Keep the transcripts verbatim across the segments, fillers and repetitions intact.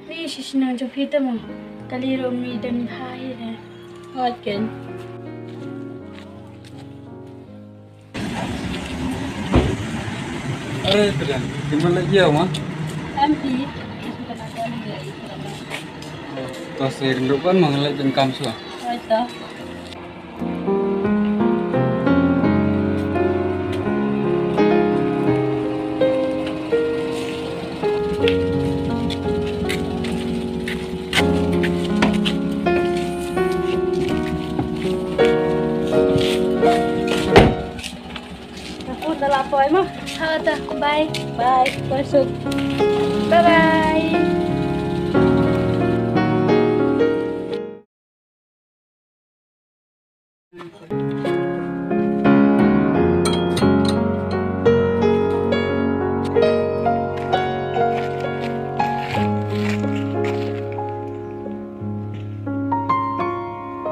Ni shi shnong jong phi te mo. Kali ro mi dem bha hi de. Hoi ken. Are pdeng, ki mala ye ma? Em phi. To se rindu ban ma ngalai ben kam sua. Hoi to. Aku dah lapar mah. Ha, dah. Bye. Bye. Bye, Sut. Bye bye.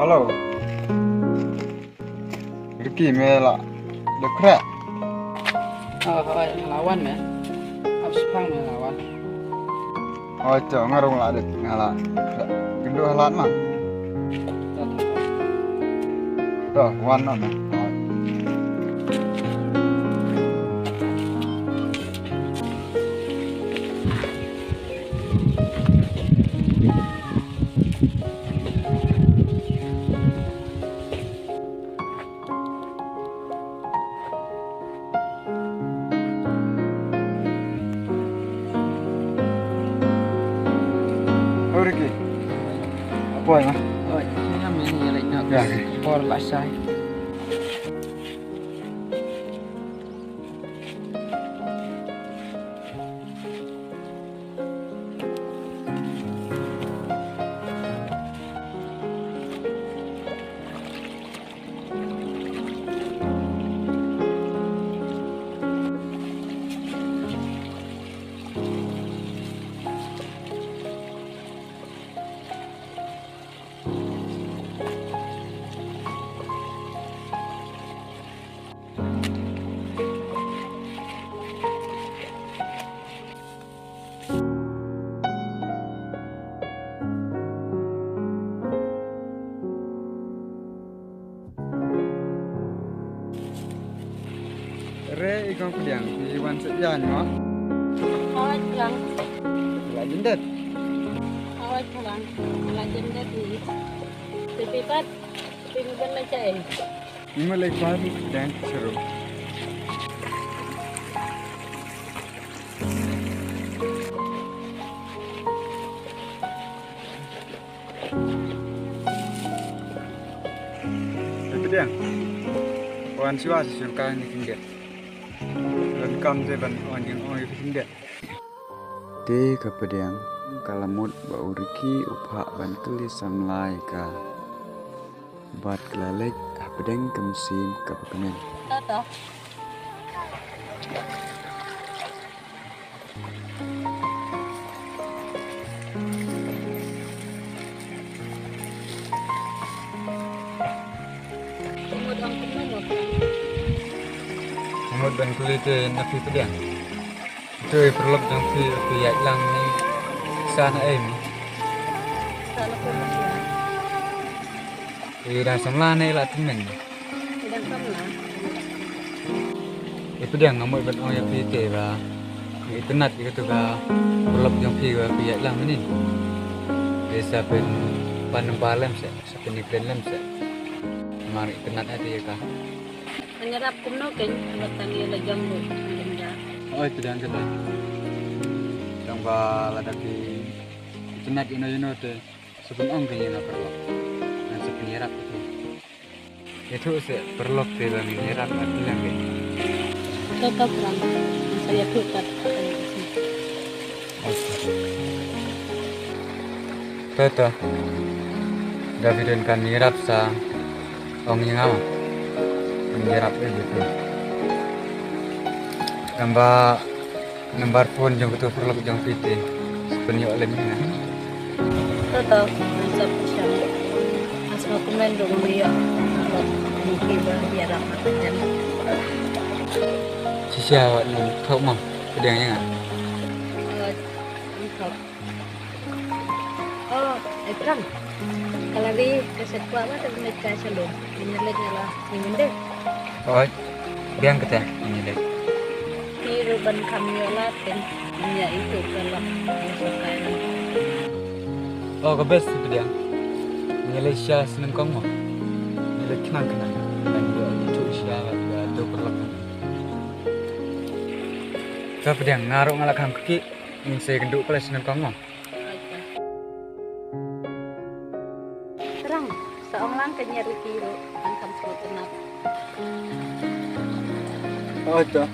Hello. Ricky, me la dep khreh? Oh, hoi, la wan me. Ap shipang me la wan. Hoi, to, nga rung la dep, nga la dep khreh. Kynduh halat ma. To, wan noh me. Hoi. Oi, Ricky. Poi ma. Oi, ïa me ni ïa leit noh. Ïa, okay. Por la shai. Re i kong pdiang, i wan sa ïa ni mo. Hoi pdiang. La jindet. Hoi pdiang. La jindet ni. Tepi pat, tepi ban la chai. Ni ma lei pat dan seru. Pdiang. Wan shuwa sha shongkai ni khyndiat. Donkam te ban wan jingong ïa phi khyndiat. Te ka pdiang ka la mut ba u Ricky u phah ban kylli samla ïa ka. Bad ka la leit hapdeng ka mynsiem kaba kmen. To to. Mut ban kylli te na phi pdiang. Te paralok jong phi, phi ïaid lang ni sa na em? Sa na phi. Ïa dang samla ne la tymmen. Ïa dang samla. Ïa pdiang nga mut ban ong ïa phi te ba nga itynnad ïa katu ka paralok jong phi ba phi ïaid lang mynnin. Te sa pynban number lem seh, sa pynïakren lem seh. Namar itynnad ha te ïa ka. Ngan ïarap kumno kein, ba tang ïa la jong ruh, ym da. Oi, pdiang kata. Tang ba lada phi itynnad ïano ïano te. Sa pynong kein ïa nga paralok. Ngan sa pynïarap ïa phi. Ïathuh seh paralok te ba ngin ïarap ïa phi lang kein. To to pran. Ngan sa ïathuh kat. To to. Da phi don kan ïarap sa ong ïa nga ma. Ngin ïarap ïa phi. Tang ba Number phone jong katu paralok jong phi te. Sa pynïoh lem ïa nga. To to, ngan sa pynshai. As ma kumne dong ïa. Jong phi ba ïarap ma ka jan. Shi Ïa, wat nym thok mo, pdiang ïa nga. Oh, ym thok. Oh, eh, Prang. Ka la ri ka sa kwah ba te leit ka salon. Ngin leit nga la, ngin leit. Oi, biang kata, ngin leit. Ki ruh ban kham ïoh la ten. Nya itu ka lap ïa sa kai la. Oh, ka best tu pdiang. Ngin leit sha shnong kong mo. Ngin leit khnang khnang. Ngan ïoh itu sha, ïa, tu perlak. Ka pdiang, nga ruh nga la kham kti, ngin sa ïakynduh pala shnong kong mo. Terang, sa ong lang ka ñiar Ricky ruh, kan kham sngewtynnat. Oh, to.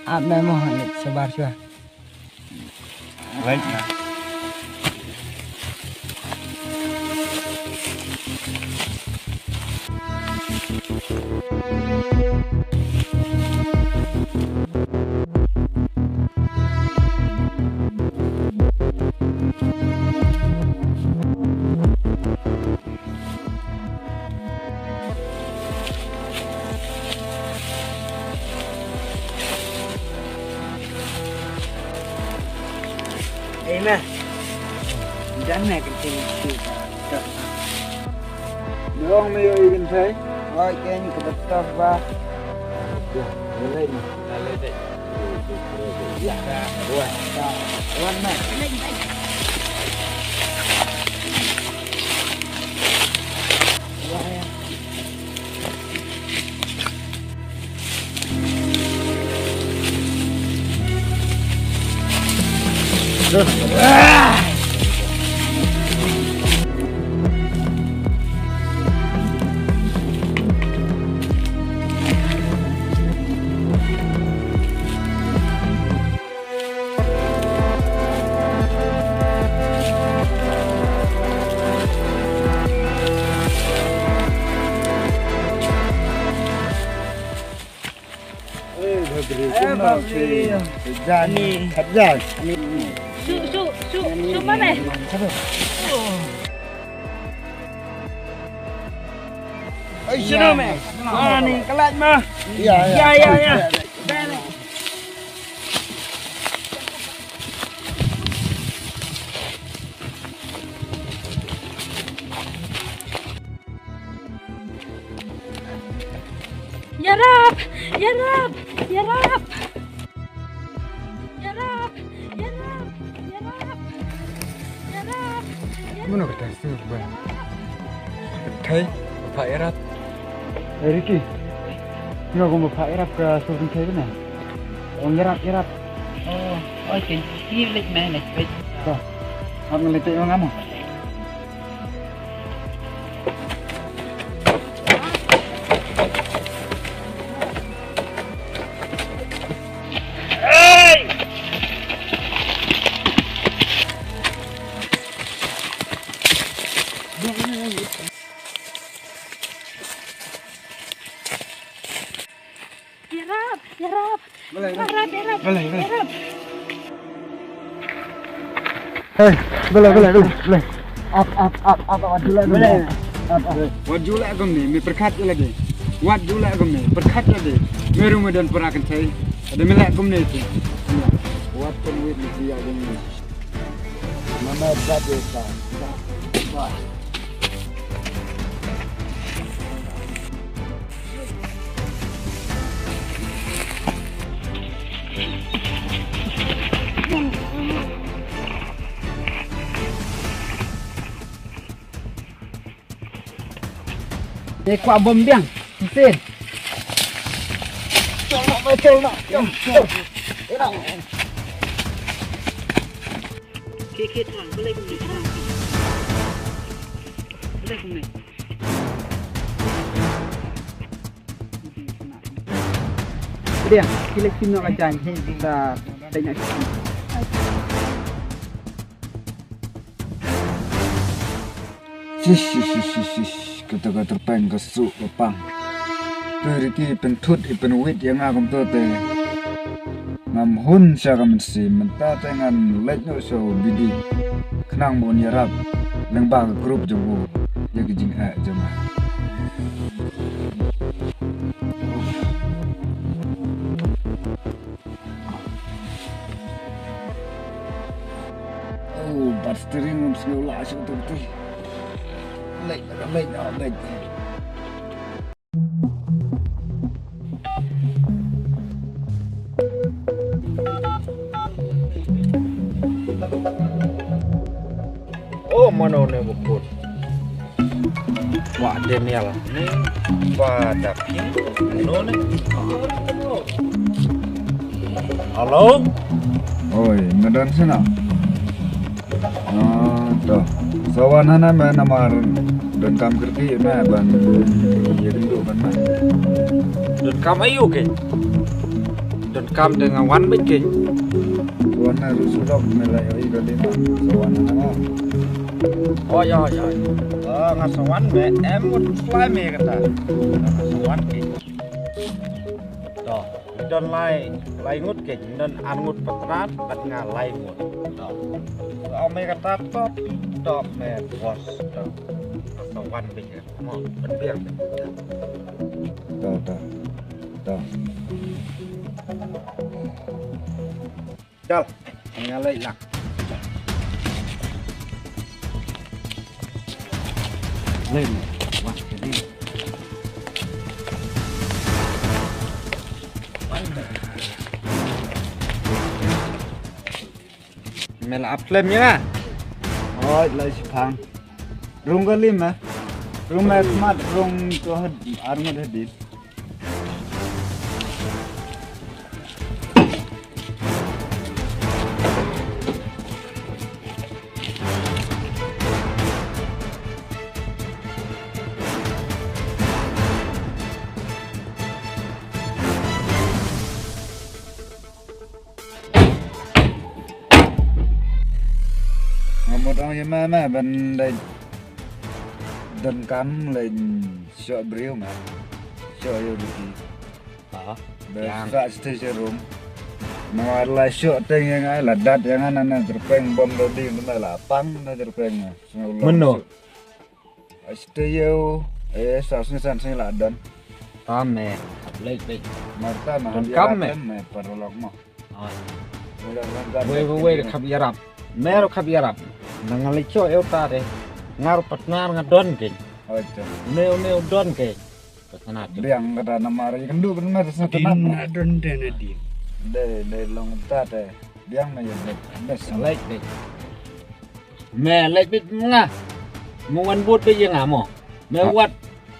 Ap me mo, ngi shabar shuwa. Wait na. Ei ma. Dang na kan tin tu. Dong me yo i kan sai. Oi ken ka betul ba. Ya, boleh ni. Boleh deh. Eh, Bhabri, eh, Bhabri. Jan, ni. Jan. Shu, shu, shu, shu mana? Ai, shu mana? Ah, ni kelat mah. Ya, ya. Ya, ya, ya. Yarap! Yarap! Yarap! Yarap! Yarap! Yarap! Yarap! Mano kata sih, Bang? Thai, Pak Yarap. Eh, Ricky. Mano kata Pak Yarap ka suruh Thai bana? Oh, Yarap, Yarap. Oh, okay. Ni lek meh, lek, lek. Dah. Ap ngelete orang kamu. Yarap, yarap. Boleh, boleh. Yarap, yarap. Boleh, boleh. Yarap. Hei, boleh, boleh, boleh, boleh. Ap, ap, ap, ap, ap, dulu, dulu. Boleh. Ap, ap. Wat ju lah kumne, me pyrkhat ïa lade. Wat ju lah kumne, pyrkhat ïa lade. Me ruh me don para kynthei. Lada me lah kumne te. Wat pynwit me ïa kumne. Mama bad ïa ka. Wah. Te kwah bom biang. Mesin. Chol noh, chol noh. Chol. Chol. Khie, khie, thang. Balei kumne? Balei kumne? Dia, kita sini nak jalan. Kita, kita nak. Shish, shish, shish, shish, shish. Kata ka tyrpeng ka suk ka pang. Te Ricky pynthut i pynwit ïa nga kumto te ngam hun sha ka mynsiem, mynta te ngan leit noh sha u Bidi khnang ba un ïarap lyngba ka group jong u ïa ka jingeh jong nga. Oh, bat steering ngam sngew lah shuh tu ti. Leit, leit, leit. Oh, mano ne bukut. Wah, Daniel. Ni ba dak ni. Mano ne? Hello? Oi, nga don shano? Ah, to. Sa wan hana me namar donkam kyrkieh me ban ïakynduh ban me. Donkam aïu ke? Donkam te nga wan beit ke. Sa wan na ruh shu dok me la ïohi ka dei ma. Sa wan hana me. Oi, oi, oi. Ah, nga sa wan me, em ngut slai me kata. Nga sa wan ke. To, don lai, lai ngut ke, don ar ngut patrad, bad nga lai ngut. To. Ong me kata to, to me bos, to. Nga sa wan beit ke. Mo, pynbiang beit. To, to. To. Chal, nga leit lang. Leit, wah, jadi. Me la ap klem ïa nga. Hooid, la shiphang. Rung ka lim, eh? Rung me smat, rung to had, ar ngut hadien. Nga mut ong ïa me, me ban leit donkam leit shoh briew me. Shoh ïa u Ricky. Ha? Ba sa shatei sha room. Namar la shoh teng ïa nga, la dat ïa nga na na jyrpeng bom da ding na la pang na jyrpeng na. Sngewlong. Mano? Shatei ïa u, eh, sa sngi san sngi la don. Tam me, leit leit. Marta na donkam me. Me paralok mo. Oi. Wei, wei, wei, khap ïarap. Me ruh khap ïarap. Na nga leit shoh ïa uta te. Nga ruh partner nga don kein. Oi, to. Une, une u don kein. Partner te. Biang kata namar ïakynduh kynmaw te sa kynmaw. Din na don te na din. Dei, dei long uta te. Biang na ïa bes. Bes. Leit, leit. Me leit beit ma nga. Me wan bud beit ïa nga mo. Me wat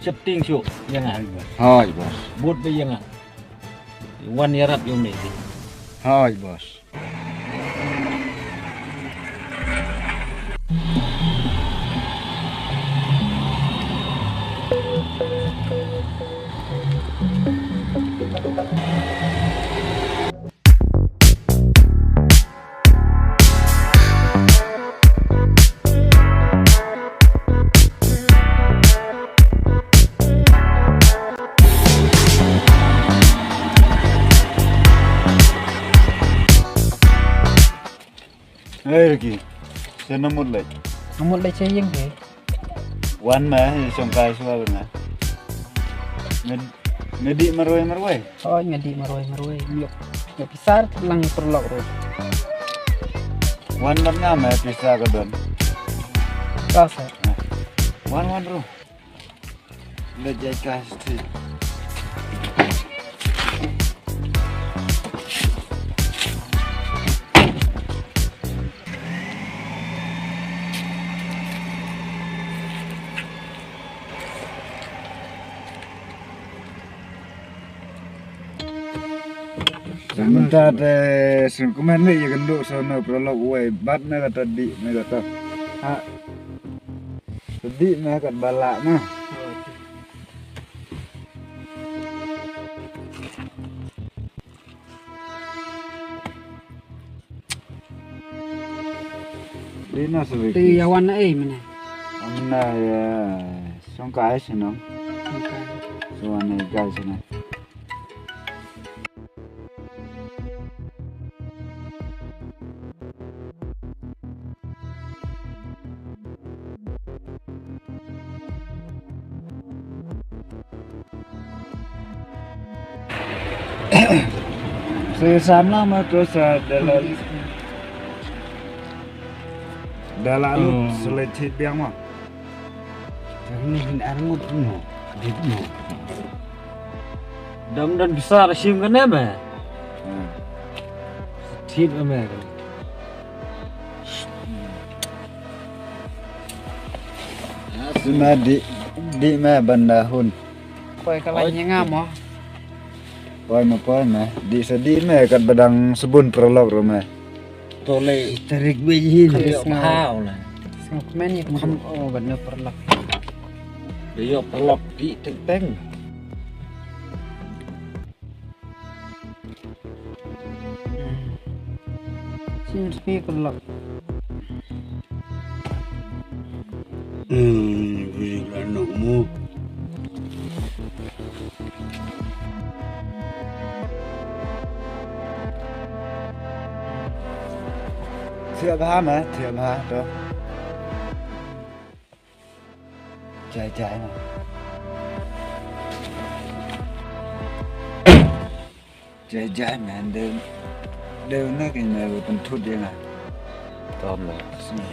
sheptieng shuh ïa nga. Hooid, boss. Bud beit ïa nga. Wan ïarap ïa u Medi. Hooid, boss. Hei Ricky, shen mut leit? Mut leit sha ïing te. Wan me, ïa shong kai shuwa bad nga. Nga, nga dih marwei marwei. Oh, nga dih marwei marwei. Nga, nga pisa lang paralok ruh. Wan bad nga me, pisa ka don. Ka sa. Wan, wan ruh. Leit jai ka sthi. Sa mynta te sngewkmen lei ïa kynduh sa na paralok uwei bad na kata dih na kata. Ha. Dih na kat ba lah na. Dei na sa Te ïa wan na ei mynne. Amna ïa shong kai shnong. Shong kai. Wan ne guys ne. Sa sam lang ma, to sa da la, da la lut. Hmm. Sa leit thied biang ma. Kane hin arngut no, dit no. Dang don pisa da shim kane me. Hmm. Thied me me. Sima di, di me ban da hun. Poi ka la nyngam mo. Poi me, poi me. Di sa di me kat ba dang sabun paralok ruh me. To le tarik be hin. Kan ïoh bha u la. Sngap men ïa kum o ban ïoh paralok. Ïoh paralok di teng teng. Sing spi paralok. Hmm, bri la nok mu. Thiah bha me, thiah bha to. Jai jai me. Jai jai me, de de na ki me ba pynthut ïa nga. To me.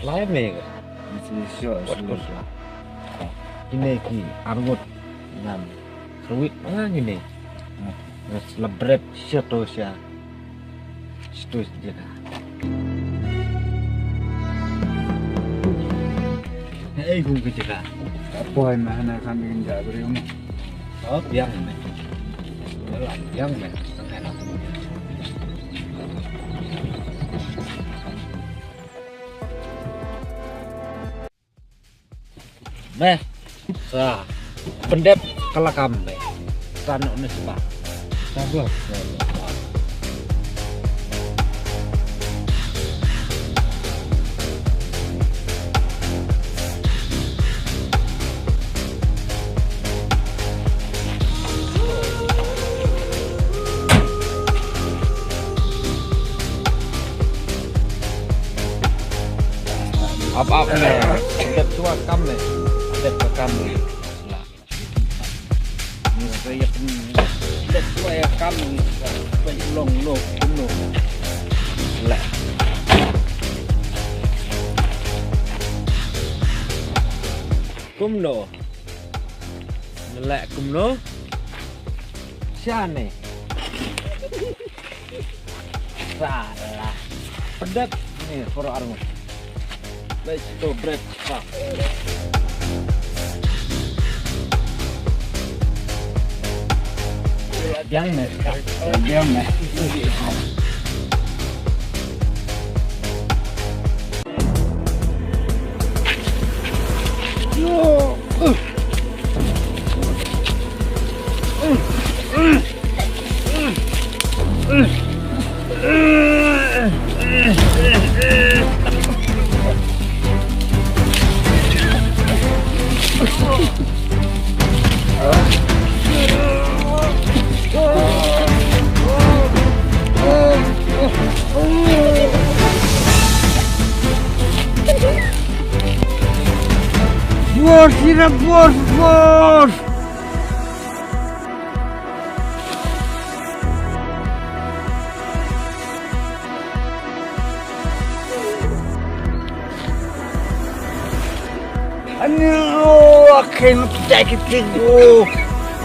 Lai me ka. Ni si sio. Wat sio. Kine ki arngut ngam. Kruit ma nga kine. Hmm. Nga slap bret sio to sia. Sio to sia ka. Hei kum ka jaka. Ka poi ma hana kam ingin ja beri um. Oh, biang me. Biang me. Me. Sa. Pyndep ka la kam me. Sa noh ne spa. Sa bos. Ap ap ne. Dep shuwa kam ne. Dep ka kam ne. Ni sa yak ni. Dep shuwa yak kam ne. Sa long no no. La. Kumno? Ngelak kumno? Siane? Salah. Pedet ni, koro arung. Let's go, break. Biang ni. Biang ni. Bor, sira bor, bor. Ani, oh, akhirnya kita, kita, oh.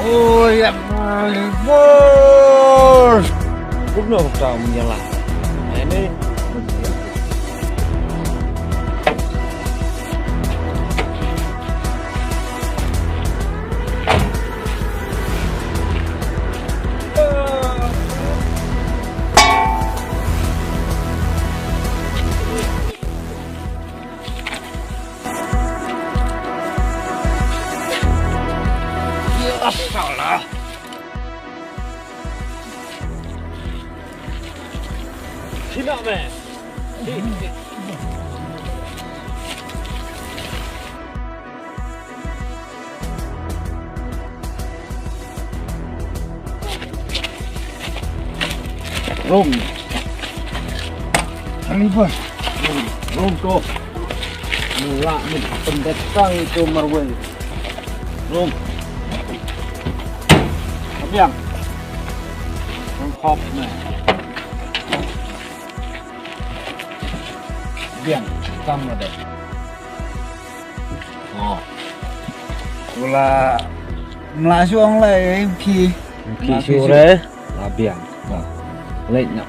Oh, ya, bor. Kumno ka tau mynjala. Ini. Ya, salah. Sina me. Sina. Rum. River. Rum, rum to. Mula ni pendatang to marwei. Rum. Biang. Rum khop ni. Biang, tam na deh. Oh. Kula mla shu ong lai phi. Phi shu re. La biang. Ba. Lek na.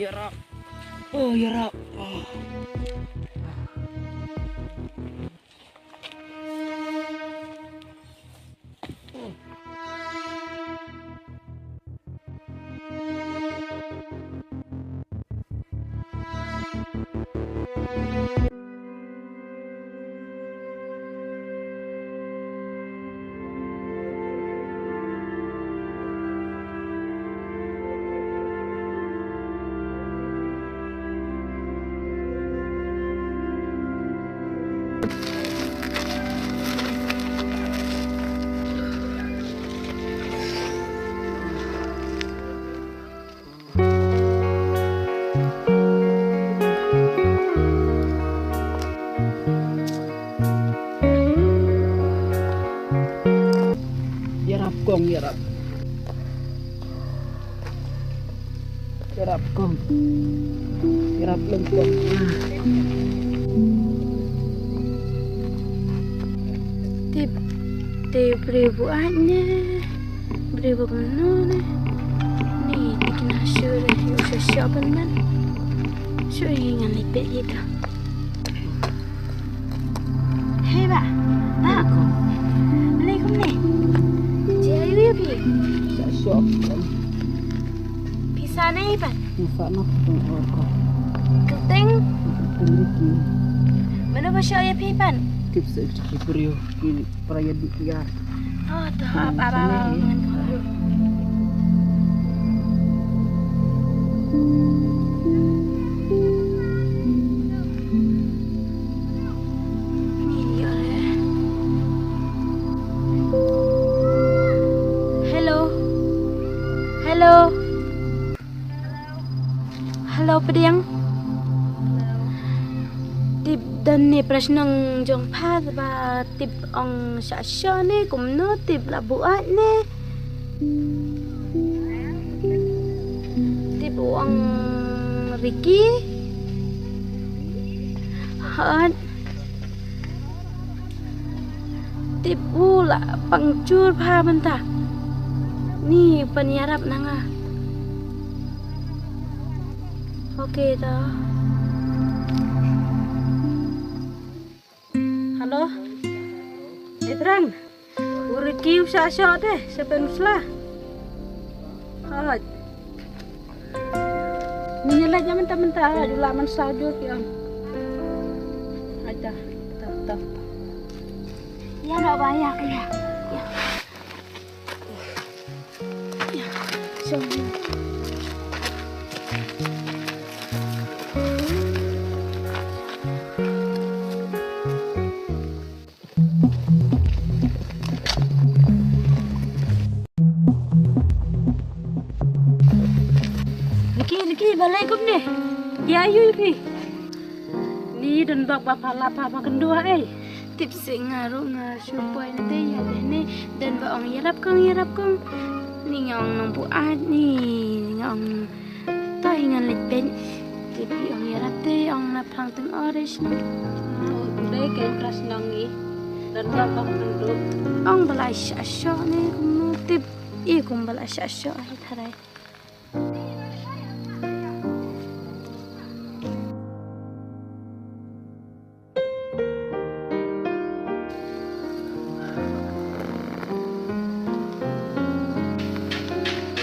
Yarap. Oh, yarap. Oh. Yarap kong, yarap. Yarap kong. Yarap lem kong. Tip, tip briew buaid ne. Briew ba kumno ne. Ni, ni kina shu re, yu shu shu ban man. Shu ïa ngan leit peit ïa ka. Hei bah, bah. Balei kumne? Jia ïa phi. Shu shu. Phi sa ne pat? Phi sa na phi teng or ko. Kyrteng? Kyrteng Ricky. Mano ba shu ïa phi pat? Tip se ki briew ki. Para ïa dih ïa. Oh, to, apa, apa, apa, apa. Hello. Hello. Hello, pdiang. Tip don ne para shnong jong pha ba tip ong sha sha ne kumno tip la buaid ne. Tip ong Ricky. Hot. Tip u la pang jur bha mynta. Ni pan ïarap na nga. Okay to. Hello. Ibrang. U Ricky u sha sha te, sha pen sla. Hot. Ni nyala jaman ta mynta, jula man sa jur ki am. Aita, ta, ta. Ya, nak bayar, ya. Ya. Ya, sorry. Niki, niki, balei kumne? Ïa ïu ïa phi. Ni don bok ba pala pa ma kynduh ei. Tip se nga ruh nga shu poi na te ïa deh ne don ba ong ïarap kong, ïarap kong. Ni nga ong nong buaid ni nga ong Toi ngan leit peit. Te phi ong ïarap te ong na phrang teng orange no. Dei ke interest nang i. Dan ba bang teng tu. Ong ba la sha sha ne kumno tip. I kum ba la sha sha ai tharai.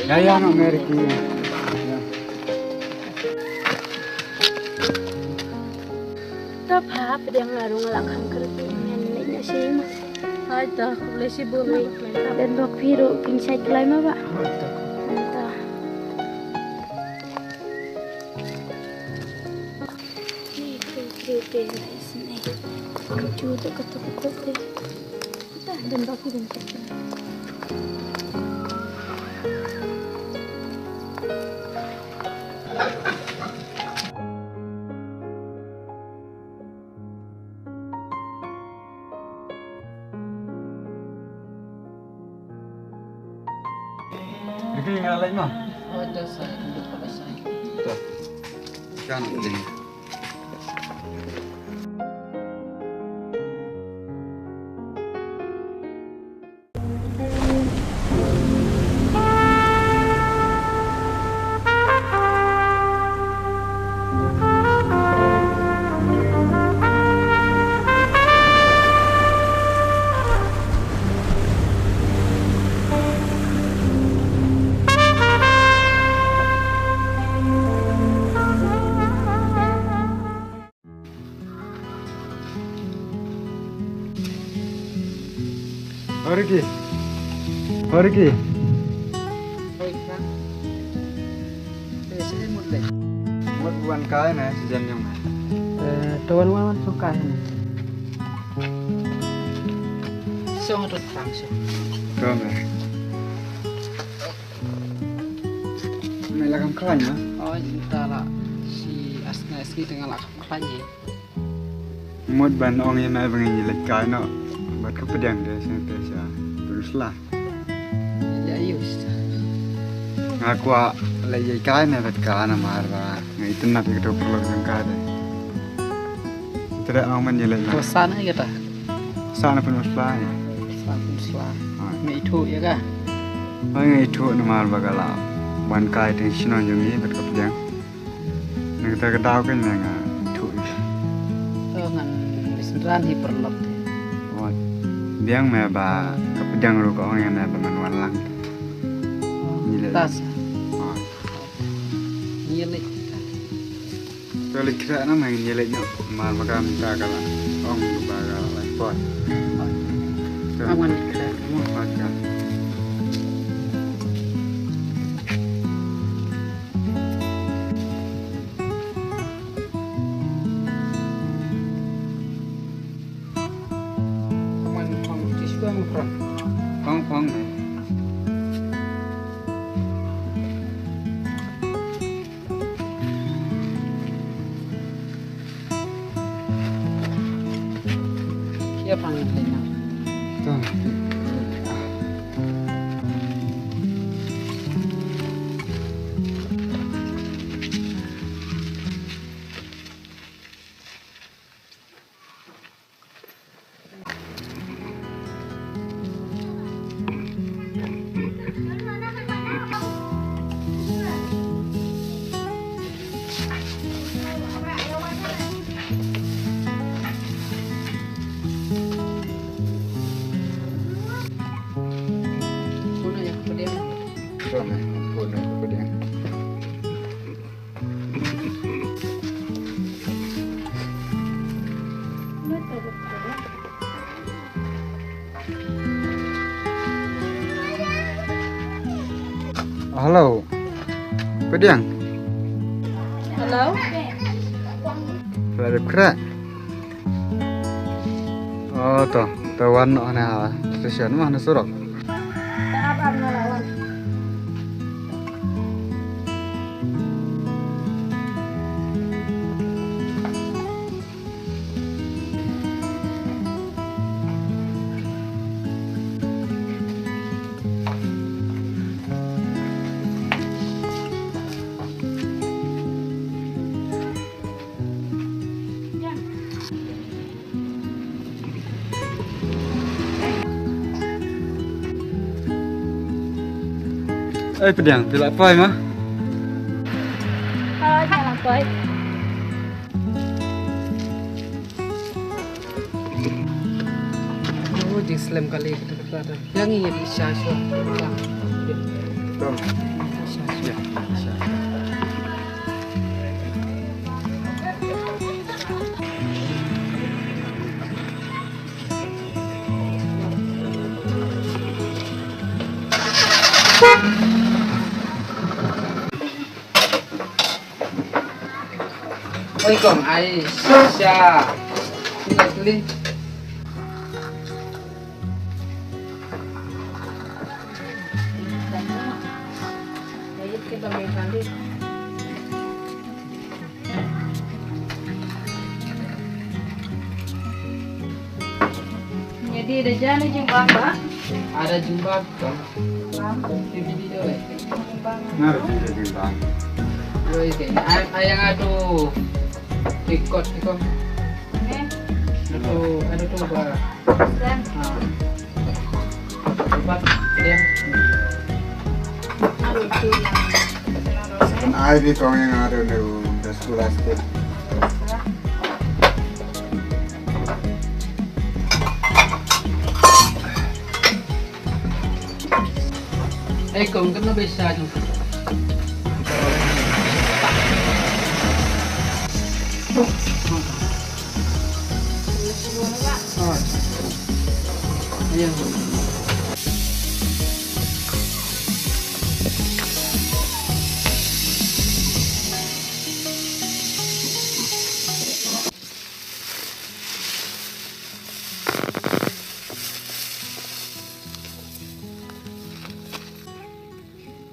Ya, ya, no, Mary, ki. Ya. Ta pha pdiang nga rung la kham kyrpad ngan leit noh shi ma. Hai ta, khublei shibun. Don bok phi ruh phin shait kloi ma ba. Ta. Te, te, te, te, nice ne. Ju tu ka tu ko te. Ta, don bok phi don. Deki nga leit noh. Oh, dah, saya tunggu pada saya. Dah. Kan ding. Hoi Ricky. Hoi Ricky. Hoi Frank. Eh, sini mut leh. Mut wan kai na, si jan nyong na. Eh, to wan wan wan so kai na. Song rut Frank so. Kong eh. Me la kam khlaiñ ma? Oh, ta la si asna si tengah la kam khlaiñ eh. Mut ban ong ïa me ba ngin ïa leit kai noh bad ka pdiang de shen te sha Peninsula. Ïa ayu sha. Nga kwah leit ïa kai me bad ka namar ba nga itynnad ïa kato paralok jong ka de. Te da ong ban ïa leit na. Ko sa na ïa ta. Sa na Peninsula ïa. Sa Peninsula. Ah. Nga ithuh ïa ka. Ai nga ithuh namar ba ka la wan kai teng shnong jong ngi bad ka pdiang. Na kata ka daw kan nga ithuh ïa. To ngan bishni ran hi paralok. Wat. Biang me ba ka pdiang ruh ka ong ïa me ba ngan wan lang. Ngi leh. Tas. Wat. Ngi leh. To leh kra na me ngi leh noh. Mar ma ka mynta ka la ong ba ka la poi. Wat. To. Awan leh kra. Wat ka. Phong phong. Ïa pang ïa pang. To. Hello. Pdiang. Hello. Hello, kra. Oh, to, to wan noh na station ma na surok. Ei, pdiang, phi la poi ma? Poi, phi la poi. Oh, jingslem kali kita kata. Yang ini di sha sha. Bang. Sha sha. Ya, sha. Oi kong, ai sha. Sini sini. Jadi ada jana jingbang ba? Ada jingbang kong. Bang. Di video eh. Jingbang. Nah, ada jingbang. Oi, kong. Ay, ay, yang atu ikot ikot. Eh? Atu, atu tu ba. Sen. Ah. Lepas, diam. Aduh, tu yang. Kan ai di kong yang ada di sekolah sikit. Eh, kong, kena bisa tu.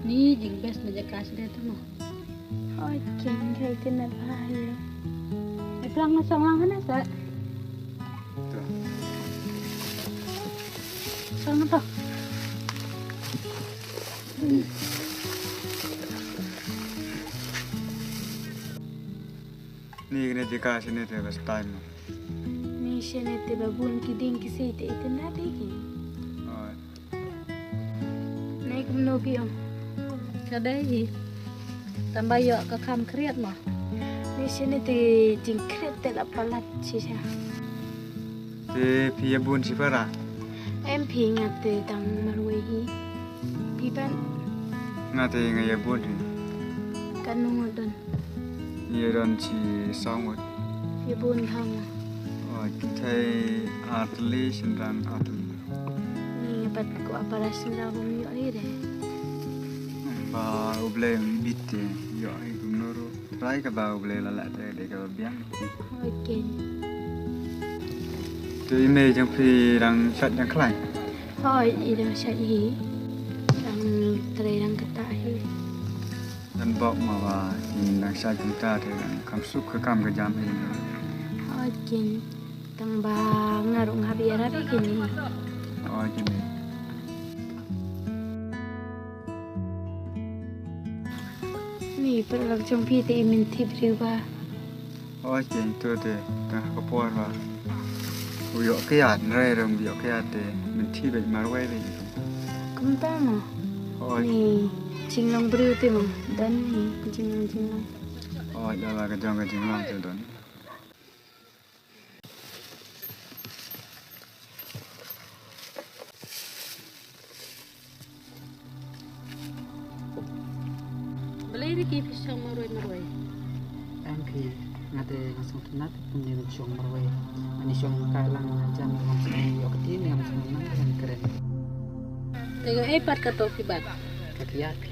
Ni jingbes na jaka sdang tu mo. Oi, ken kai tin na ba ye. E plang na song lang hana sa. Song to. Ni kane jaka shane te bas time. Ni shane te ba bun ki dieng ki sei te iten da te ki. Oi. Nei kumno phi ong? Ka dei hi. Tang ba ïoh ka kham khriat mo. Ni shane te jingkhriat te la palat shisha. Te phi ïa bun shi para? Em phi, nga te tang marwei hi. Phi pat? Nga te nga ïa bun hi. Katno ngut don? Ïa don shi saw ngut. Ïa bun thaw nga. Oh, ki thei ar tylli, shynrang ar tylli. Ni nga pat kwah para shynrang bym ïoh hi de. Ba U Blei um bit te ïoh hi kumno ruh. Trai kaba U Blei la lah te dei kaba biang. Oi ken. Te i mei jong phi dang shait dang khlaiñ? Hooid, i dang shait hi. Dang trei dang ktah hi. Dang bok ma ba i dang shait kumta te dang kham suk ka kam ka jam hi. Oi ken. Tang ba nga ruh nga hap ïarap ïa kine. Oi kine. Ni paralok jong phi te i mynthi briew ba. Oi, ken to te, tang ha ka por ba u ïoh kiad, nrai ram u ïoh kiad te mynthi beit marwei beit. Kumta mo. Oi. Ni jinglong briew te mo, don ni jinglong jinglong. Oi, da la ka jong ka jinglong te don. Balei ri ki phi shong marwei marwei? Em phi, nga te nga sngewtynnat kumne ban shong marwei. Ani shong ka lang nga jam ngam sngewthuh ïoh ka ti ne ngam sngewthuh nang kan kren. Te nga ei pat ka to phi bat? Ka kiad phi.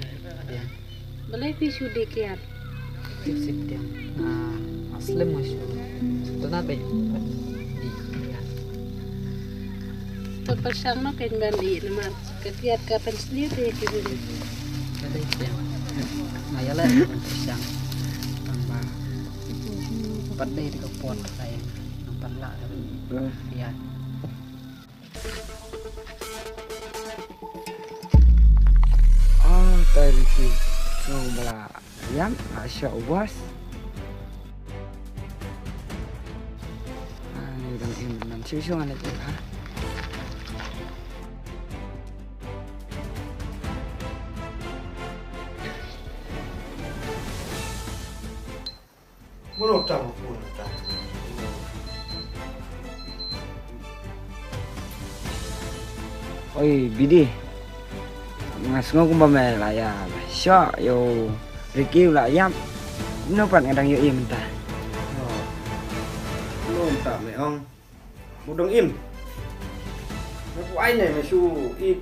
Balei phi shu die kiad? Sip sip diang. Ah, aslem nga shu. Shu tana bei. Di kiad. To pyrshang ma ken ban di namar ka kiad ka pynsniew te ki bun. Ka dei diang. Nga ïa leh ban pyrshang. Tang ba. Pat dei te ka pot ka ïa. Nang pat lah ka kiad. Ah, tai ki song bala yam, ah, sha was. Ah, ni dang im nan shu shu ane ki ha. Mano tang phone ta? Oi, Bidi. Nga sngew kumba me la ïa shoh ïa u Ricky u la ïap. Kumno pat nga dang ïohi mynta? Oh. Kumno mynta me ong? Mo dang im. Mo ku ai ne me shu i,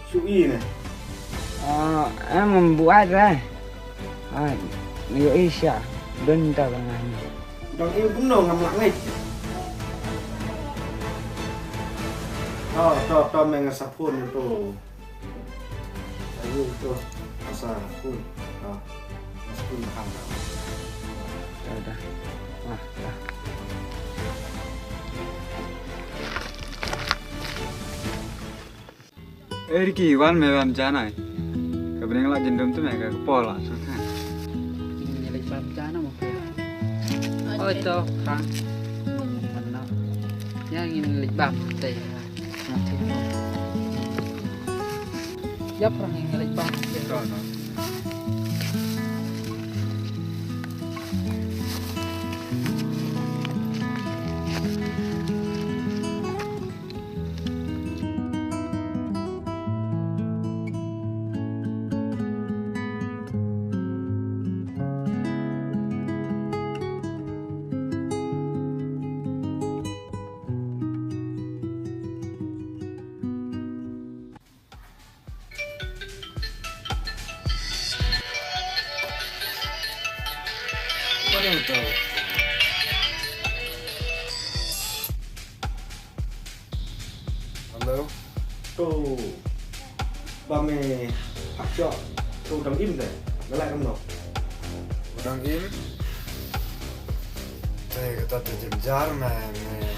shu i ne. Ah, em, em buat lah. Ah, yo isha. Don ta bang ni. Dang im kumno ngam lah ngai. Oh, to, to, me nga sa phone to. Ayo, to. Nga sa phone. To. Nga sa phone ha. Ya udah. Wah, dah. Eh, Ricky, wan me wan janai. Ka bneng la jin dum tu me ka pol la, so kan. Ngin leit bam jana mo. Oi, to, kan. Mana? Ya, ngin leit bam te. Nanti. Ya, perang ngin leit bam. To, to. Hello. To ba me hap shok. To dang im te. Nga lah kumno. Dang im. Te kata te jynjar me me.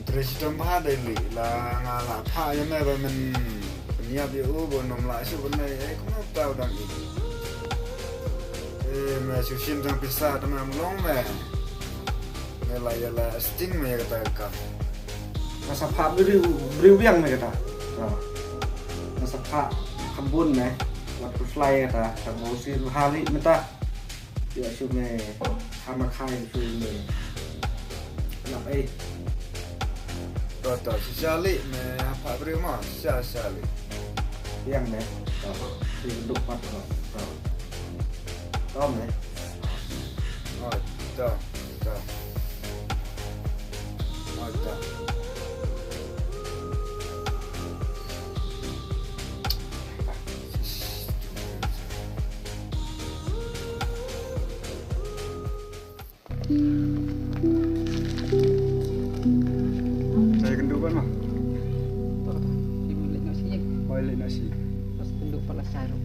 Tre shitom bha dei li la nga la pha ïa me ba men niap ïa u ba nym la shu ban dei eh kumno tau dang i. Eh me shu shim tang pisa tang am long me. Me la ïa la sting me ïa kata ka. Nga sa pha briew briew biang me kata. Nga sa pha kham bun me. Wat pyrshah kata ka mo si hali meta. Ïa shu me hama khai shu me. Nap ei. To to shisha li me hap briew ma shisha shisha li. Yang me. To. Shu duk pat to. To. To me. Oh, to to. Oh, to. Saya kendu kan mah. Oi lek nasi. Pas kendu pala saru.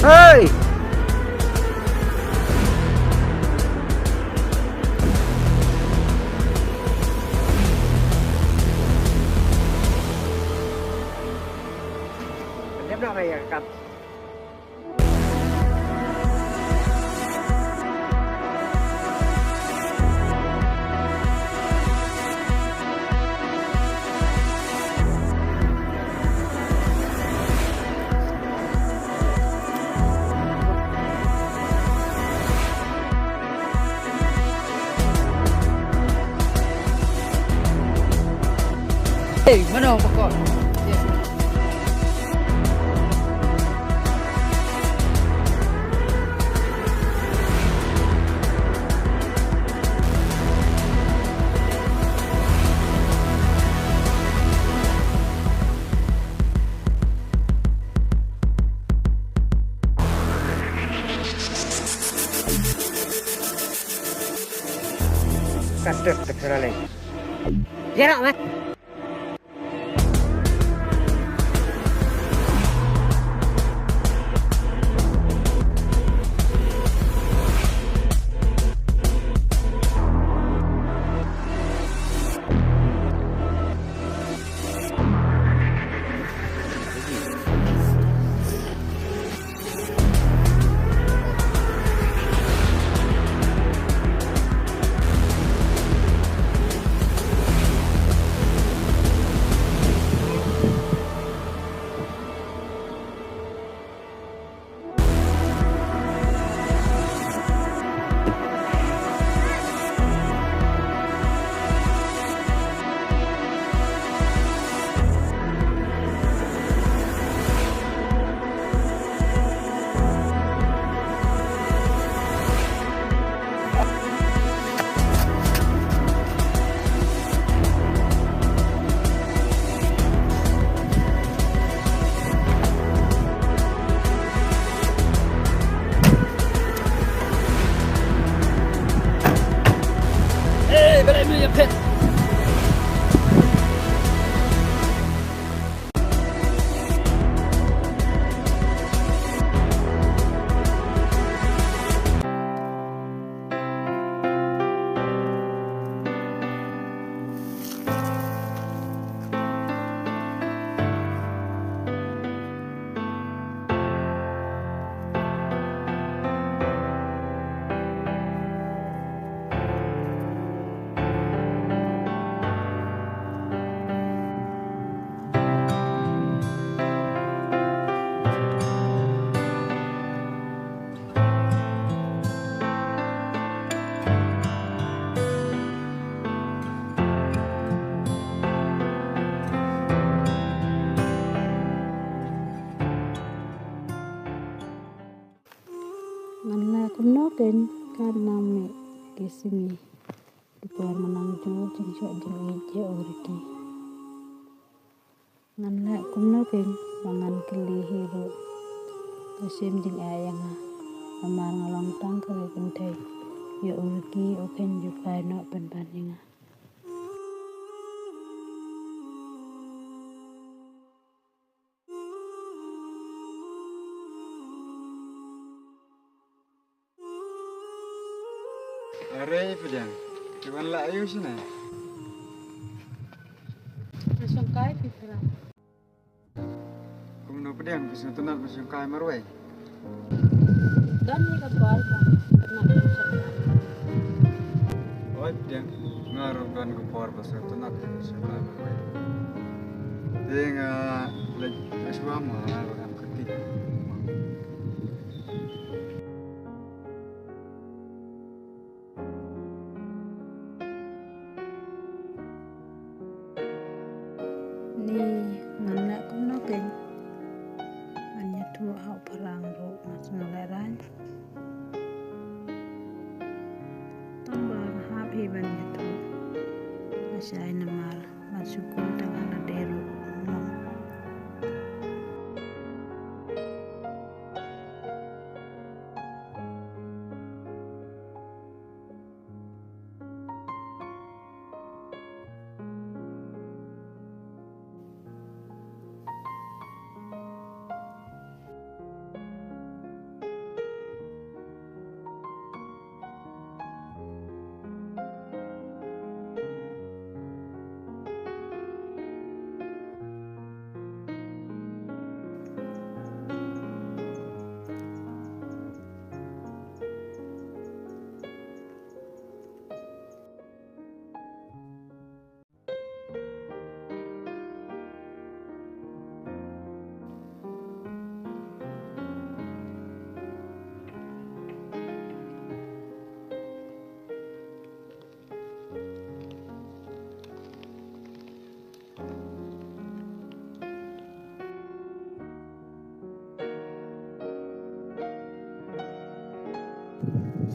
Hey! Hey, mano pokok? Kat tek tek sara lei. Gerak, Mat. Ngan leh kumno kein, ka nang mih ki sngi, ki por mynta ju jingshah jingïeit ïa u Ricky. Ngan leh kumno kein ba ngan kylli hi ruh. Ka shim jingeh ïa nga. Namar nga long tang ka kynthei. Ïa u Ricky u kheiñ ju phai noh pynban ïa nga. Are pdiang. Ki wan la ayu sini. Shongkai pitra. Kumno pdiang, pisa tunat pisa shongkai marwei. Dan ni ka bal pa. Oi pdiang. Nga ruh don ka por pisa tunat pisa shongkai marwei. Ding, ah, lek ashwa ma nga ruh am kati. Ni ngan leh kumno kein. Ngan ïathuh ha u Pharang ruh nga sngewleh rang. Tang ba nga hap hi ban ïathuh. Nga shai namar ban shu khun tang ha lade ruh.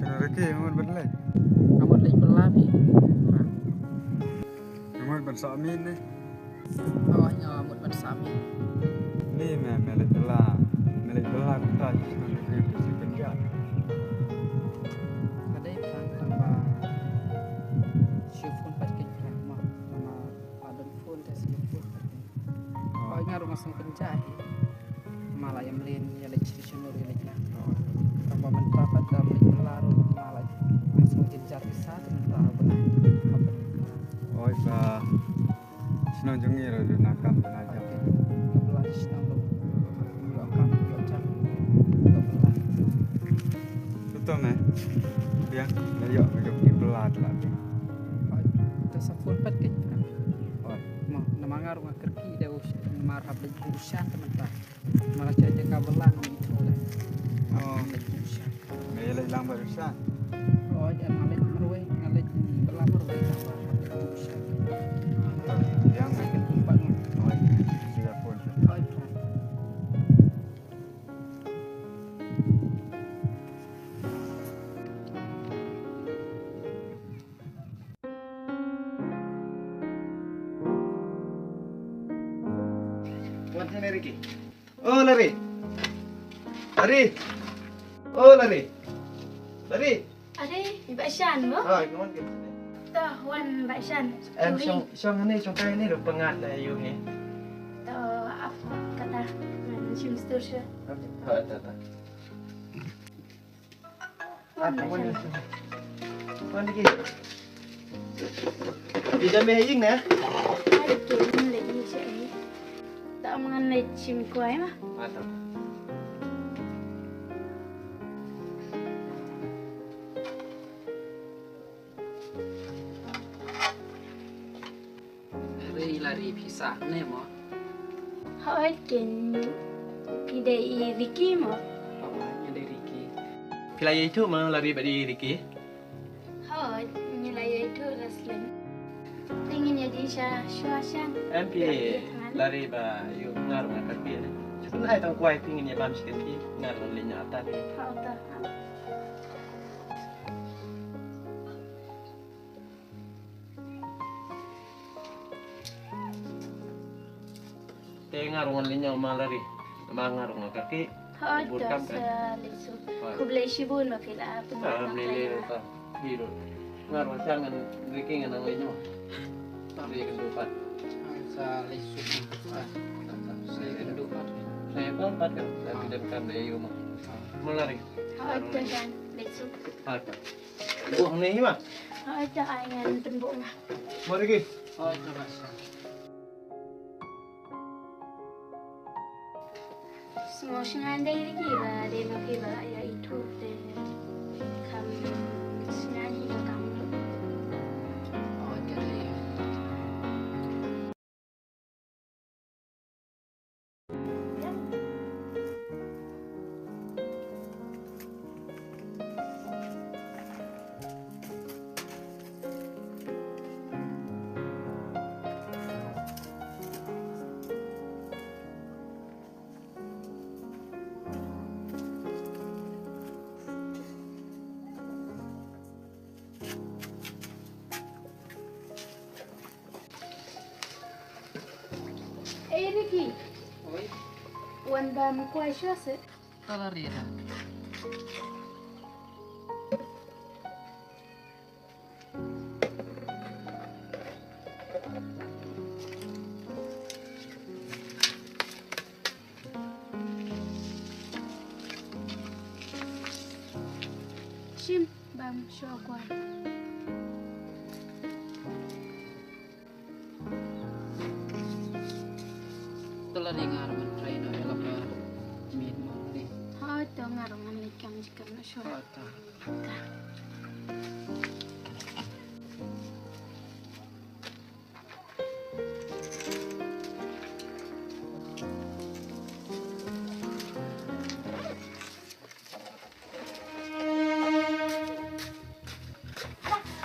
Sngewbha Ricky, nga mut ban leit. Nga mut leit bylla phi. Nga mut ban sah mih ne. Oh, nga mut ban sah mih. Ni me, me leit bylla. Me leit bylla kumta, sngewbha Ricky, phi shu pynjah. Ka dei phrang tang ba shu phone pat keiñ phrang mo. Namar ba don phone te shu phone pat keiñ. Oh. Oi, nga ruh nga sngewpynjah hi. Ma la ïa mlien ïa leit sha shnong ïa leit na. Oh. Tang ba mynta pat da leit bylla ruh ma la sngewjynjar pisa te mynta ba na. Oi ba shnong jong ngi ruh duna kam duna jam. Ka bylla shnong ruh. Ïoh kam ïoh jam. Ka bylla. Tutu me. Biang, la ïoh ka jong ngi bylla la biang. Oi, te sa phone pat keiñ. Oi. Mo, namar nga ruh nga kyrkieh da u sha, namar hap leit buh u shan te mynta. Namar la sha jaka bylla nga ithuh leh. Oh. Hap leit buh u shan. Me leit lang bad u shan. Oh, ïa nga leit marwei, nga leit bylla marwei namar hap leit buh u shan. Ïa nga leit buh pat nga. Oh, ïa. Shu ïa phone. Oh, ïa. Wan sini, Ricky. Oh, Larry. Larry. Oh, Larry. Larry. Are, i Bah Shan mo? Ah, come on, come on. To, wan ba shan. Em, shong, shong ne, shong kai ne, ruh pyngat na ïu ne. To, ap kata, ngan shim stur sha. Ha, ta, ta. Ap, wan, wan, wan lagi. Di dam eh ïing ne? Ai, ke, ngan leh ïing sha eh. Ta, ngan leh shim kwai ma. Ha, ta. Re la ri phi sah ne mo? Hooid ken, phi dei i Ricky mo? Hooid, nga dei Ricky. Phi la ïathuh mo la ri bad i Ricky? Hooid, ngi la ïathuh la slem. Te ngin ïa dih sha shuwa shan. Em phi la ri ba ïoh nga ruh nga kyrkieh ne. Shu pynai tang kwai phi ngin ïa bam shi kynti nga ruh leit na ata phi. Hooid ta. Te nga ruh ngan leit ñiew ma la ri. Ma nga ruh nga kyrkieh. Hooid, bun to kam kan. Sa leit suk. Hooid. Khublei shibun ba phi la pynbna. Sa lei lei ruh ta. Hi ruh. Nga ruh sa ngan Ricky ngan nang leit ñiew. Sa leit kynduh pat. Sa leit suk. Sa leit kynduh pat. Sa leit kynduh pat kan. Sa leit kynduh pat. Ma la ri. Hooid, to jan leit suk. Hooid. Buh ne hi ma? Hooid, to ai ngan pynbuh ma. Mo Ricky. Hooid, to ba sa. Sngew sngewsih dei Ricky ba dei ma phi ba la ïa ithuh te kham sngewsih ba kam. Hooid, to dei. Ei Ricky. Oi. Wan bam kwai shuwa seh. Ka la ri da. Shim bam shuwa kwai. To la ri nga ruh ngan try noh ïa la ka miet mo ri. Hooid to nga ruh ngan leit kam jingkam noh shuwa. Hooid to.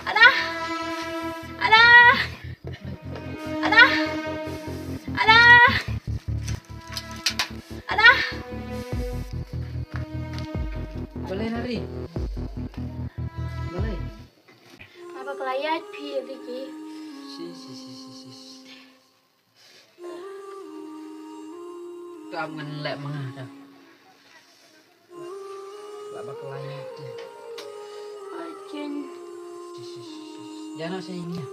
Alah! Alah! Alah! Alah! Alah! Balei nari? Balei? Nga bakla ïa phi, Ricky. Sis, sis, sis, sis, sis. Kam ngan leh ma nga da. La bakla ïa te. Ai ken. Sis, sis, sis, sis. Ïa na sa ini.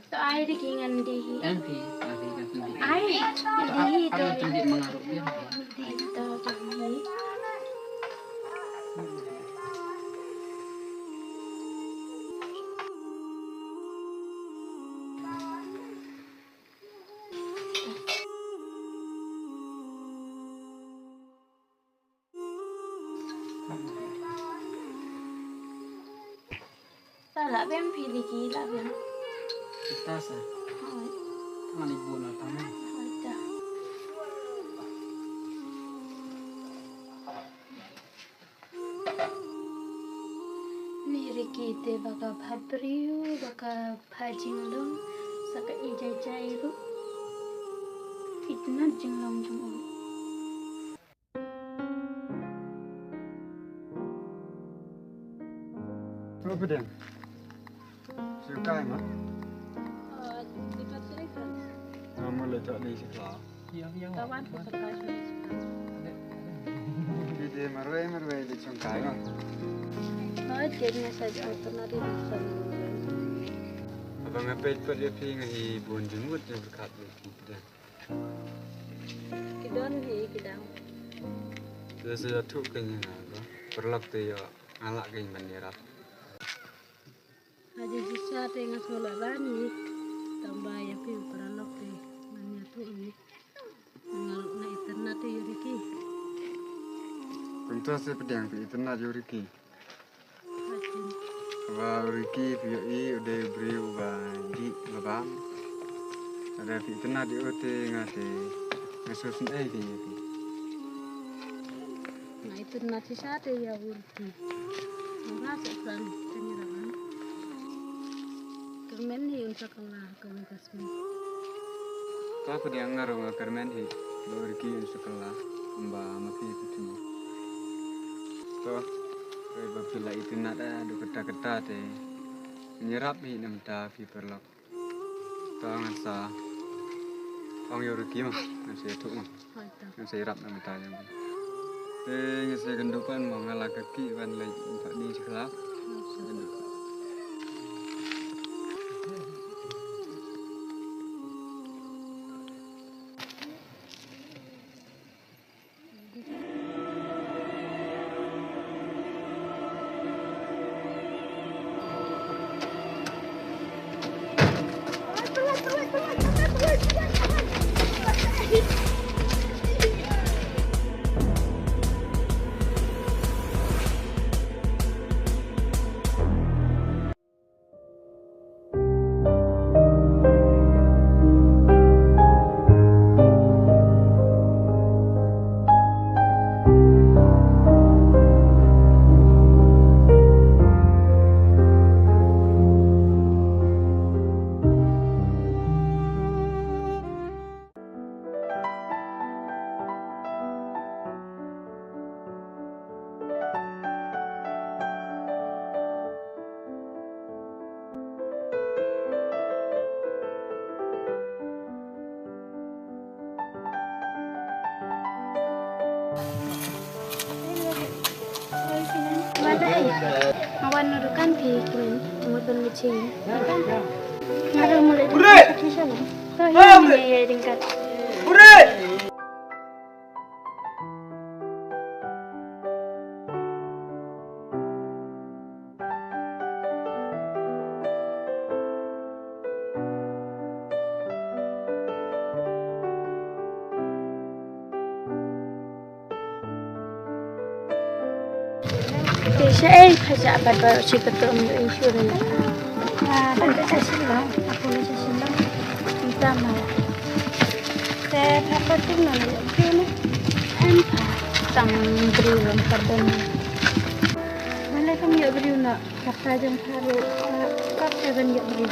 To ai Ricky ngan dih hi. Em phi, ai phi kan pynbit. Ai, ngan dih hi to. Ai, pynbit ma nga ruh biang. Dih to, to hi. Sa lah biang phi Ricky lah biang. Kita sa. Hooid. Mani bun na tang. Ni Ricky te ba ka bha briew, ba ka bha jinglong, sa ka ijai jai ruh. Itynnad jinglong jong u. Hello, Pdeng. Shu kai ma? Nga mut la jot dei shi kla. Ki dei marwei marwei dei shong kai ma. Haba nga peit pat ïa phi nga hi bun jingmut jingpyrkhat ïa phi Pdeng. Ki don hi ki dang. Te sa ïathuh kein ïa nga ba paralok te ïoh nga lah kein ban ïarap. Haji shisha te nga sngewlah bani. Tang ba ïa phi u paralok te ngan ïathuh hi. Nga ruh nga itynnad te ïa u Ricky. Kumta se Pdeng phi itynnad ïa u Ricky. Ba u Ricky phi ïohi u dei u briew uba dih uba bam. Lada phi itynnad ïa u te nga te nga sngewsynei kein ïa phi. Nga itynnad shisha te ïa u Ricky. Nga sngewsynei te ngi ruh. Kyrmen hi un sa kylla ha kawei ka sngi. Ta Pdeng nga ruh nga kyrmen hi ba u Ricky un sa kylla kumba ma phi phi tip. To, haba phi la itynnad haduh katta katta te ngan ïarap hi na bynta phi paralok. To ngan sa ong ïa u Ricky ma, ngan sa ïathuh ma. Ngan sa ïarap na bynta jong phi. Te ngan sa ïakynduh pat ma, nga la ka kiew ban leit ïa ka ding sha khlaw. Nga wan na dukan phi kmen, mut ban mut sha ïing. Kan? Nga ruh mut leit dukan phi sha ïing. To hi ïa ïa ding kat. Te shaei pha jah pat ba u Chief ba to ym ïoh insurance. Ah, tang ka sha Shillong, aku la sha Shillong. Mynta ma. Te pha pat kum na ïoh briew na. Em pha tang briew lam pardon. Balei kam ïoh briew na. Kata jong pha ruh, ah, kata ban ïoh briew.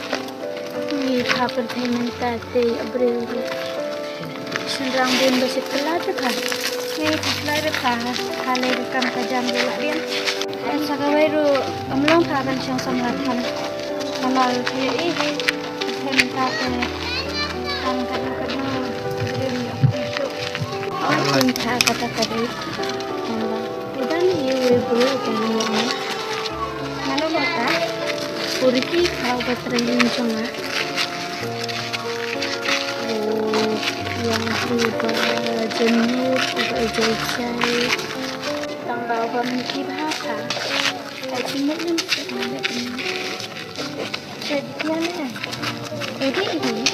Ngi pha pyrthei mynta te ïoh briew ruh. Shynrang bun ba shit kylla te pha. Ngi pha kylla te pha, pha lei ka kam ka jam ruh lah dien. Sa kawei ruh, ym long pha ban shong samla than. Namar phi ïohi, pyrthei mynta te, tang katno katno, briew ïoh briew shuh. Oi, pha kata ka dei. Tang ba. Uba ni uwei u briew uba ngi ong. Mano mata? U Ricky kha uba trei ïing jong nga. U ïong u ba jemur, uba ijai jai. Tang ba uba mynta bha kha. Ai jemur lim suk ma le. Check dia na. Jadi ini.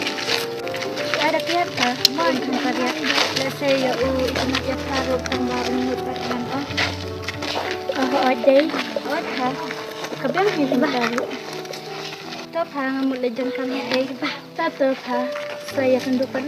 Ada kelihatan. Mungkin kelihatan. Let's say ya u ikan ya taruh tambah umur pakan. Oh, oh, dei. Oh, ha. Ka biang hi ba. To pha nga mut le jong kam hi dei ba. Ta to pha. Saya tunjukkan.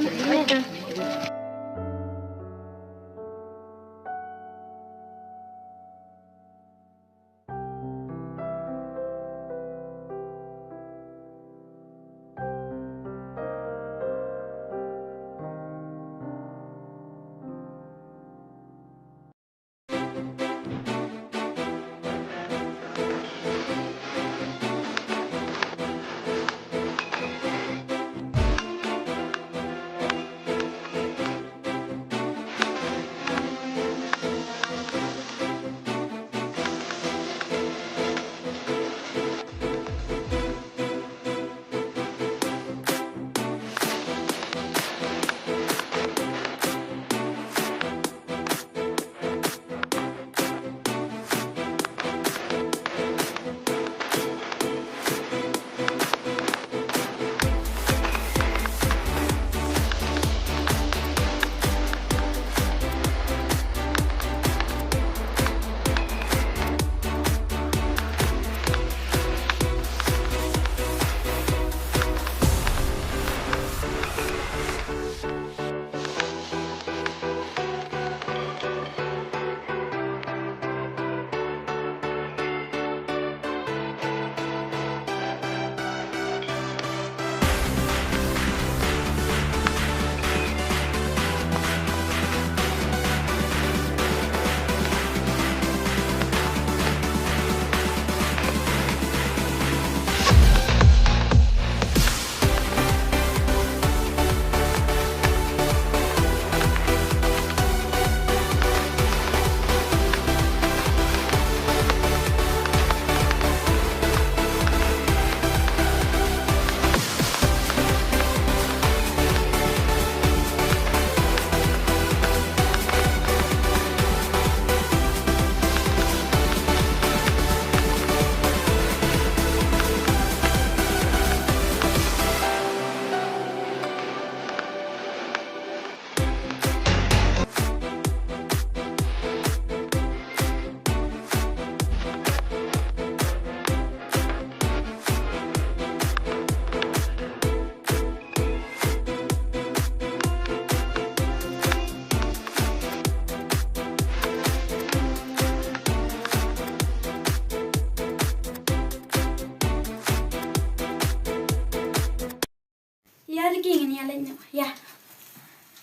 Ïa, Ricky, ngin ïa leit noh. Ïa.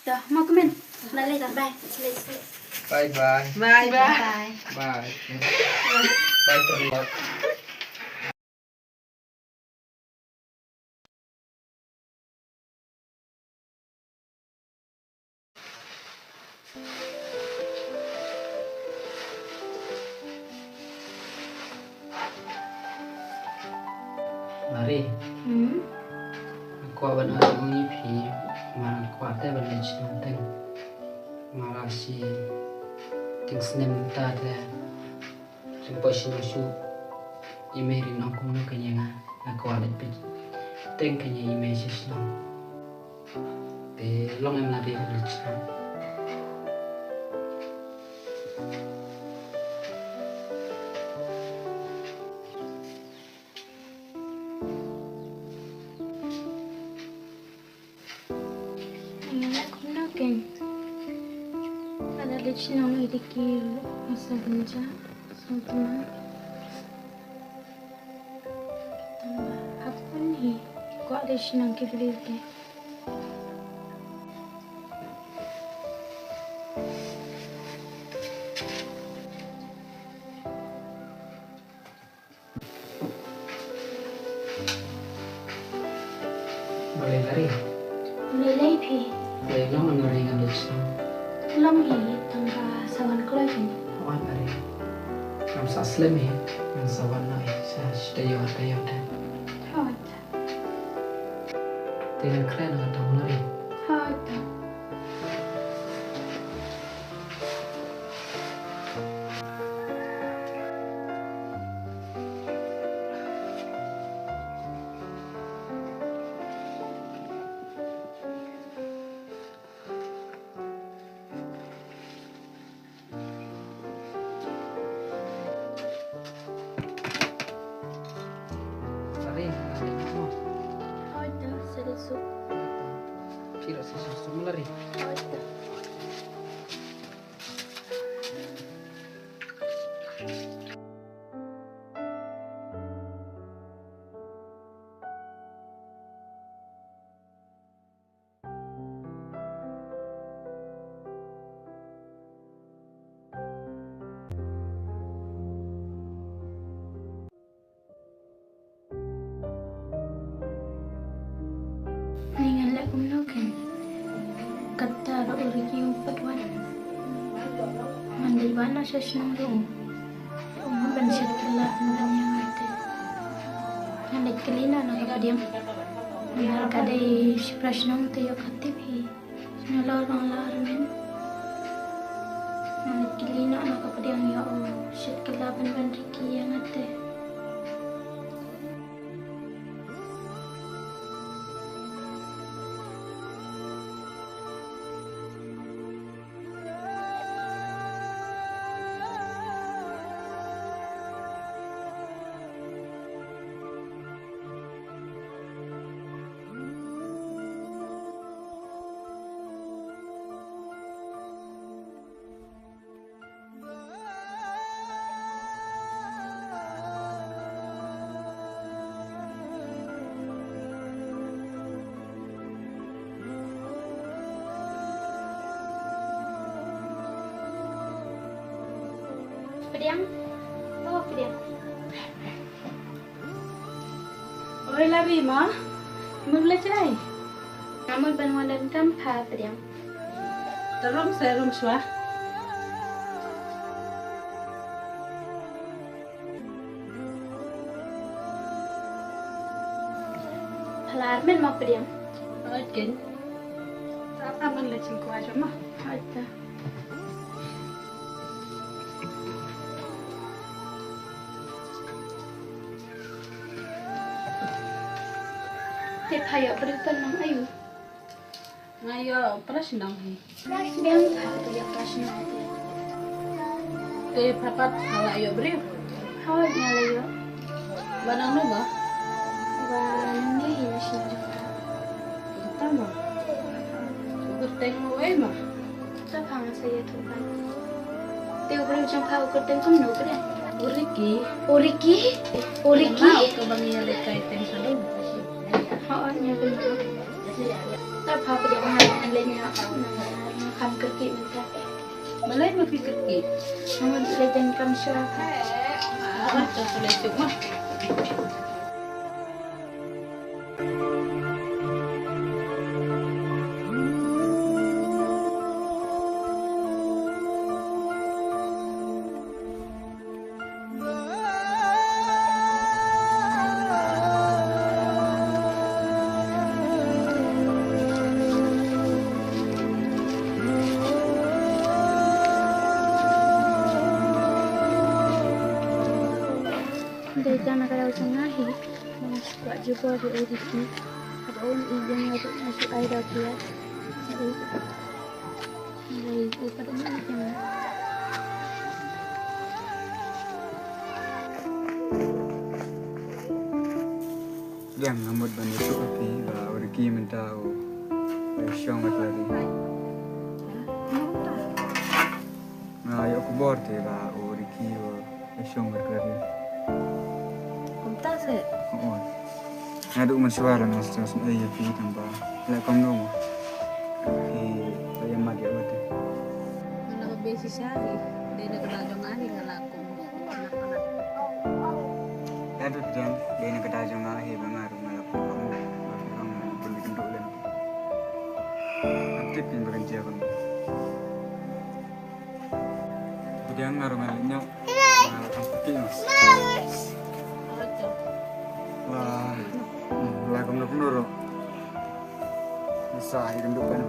To, mo kmen. Bye. Bye bye. Bye bye. Bye. Bye. Bye. Lari. Hmm? Nga kwah ban ong ïa phi, nga kwah te ban leit shnong teng. Nga la shi teng snem ta te. Rim poi shnong shuh. I mei rin ong kumno kein ïa nga, nga kwah leit peit. Teng kein ïa i mei sha shnong. Te long em la dei ban leit shnong. Nga la kumno kein. Nga la leit shnong ïa ki ruh, nga sa bynta, sa tma. Tangba ha pun hi kwah leit shnong ki briew te. Balei Lari? Balei lei phi? Balei long Lari ngam leit shnong? Long hi, tangba sa wan kloi phi. Wan Lari. Ngam sah slem hi, ngam sa wan noh hi, sa shi taïew ar taïew te. Hooid. Te ngan kren ha ka dong Lari. Hooid. Lari, lari mo. Hooid, sa leit suk. Phi ruh sa sngewsih lari. Ngan leh kumno kein? Kata ruh u Ricky um pat wan. Ngan dei ban noh sha shnong ruh. Um ban shet kylla ban ïa nga te. Ngan leit kylli noh na ka pdiang. Namar ka dei shipra shnong te ïoh ka tip hi. Nalor nalor men. Ngan kylli noh na ka pdiang ïa u shet kylla ban ban Ricky ïa nga te. Pdiang. Oh, pdiang. Oi, Lari ma. Mut la jai. Nga mut ban wan donkam pha pdiang. Te rum se rum shuwa. Pha la armet ma pdiang. Oi ken. Ta pa man la chim kwa jama. Oi ta. Te pha ïoh briew tang nang aïu? Nga ïoh pra shnong hi. Pra shnong pha, pha ïoh pra shnong hi. Te pha pat pha la ïoh briew? Hooid nga la ïoh. Ba nang no ba? Ba nang ne hi na shnong jong pha. Kata ma. U kyrteng u ei ma? Te pha nga sa ïathuh bha. Te u briew jong pha u kyrteng kumno pdiang? U Ricky. U Ricky? U Ricky? Ïa ma u to ba ngi ïa leit kai teng shalom. Hooid, ïa kumno. Te pha pdiang nga leit ïa kham kyrkieh mynta. Balei ma phi kyrkieh? Nga leit teng kam sha. Hooid, to leit suk ma. Dei tang na ka daw jong nga hi. Nga kwah jubor ïa u Ricky. Haba un ïeng nga ruh nga shu ai da u pia. Dei u pat um ïeng. Diang, nga mut ban ïathuh ïa phi ba u Ricky mynta u shong bad Lari. Nga ïoh khubor te ba u Ricky u shong bad Lari. Kumta se? Oo. Nga duh mynshuwa nga sngewsynei ïa phi tang ba leh kumno mo. Phi la ïa mad ïa u te. Nga la ba shisha hi. Dei na ka daw jong nga hi nga la kum. Ïa phi pdiang, dei na ka daw jong nga hi ba nga ruh nga la kum. Ba phi ong nga bun kynduh lem. Ngam tip phi ba kan jia kumno. Pdiang nga ruh nga leit ñiew. Nga la kam pati no. La, hmm, la kumno kumno ruh. Sa hi kynduh kan.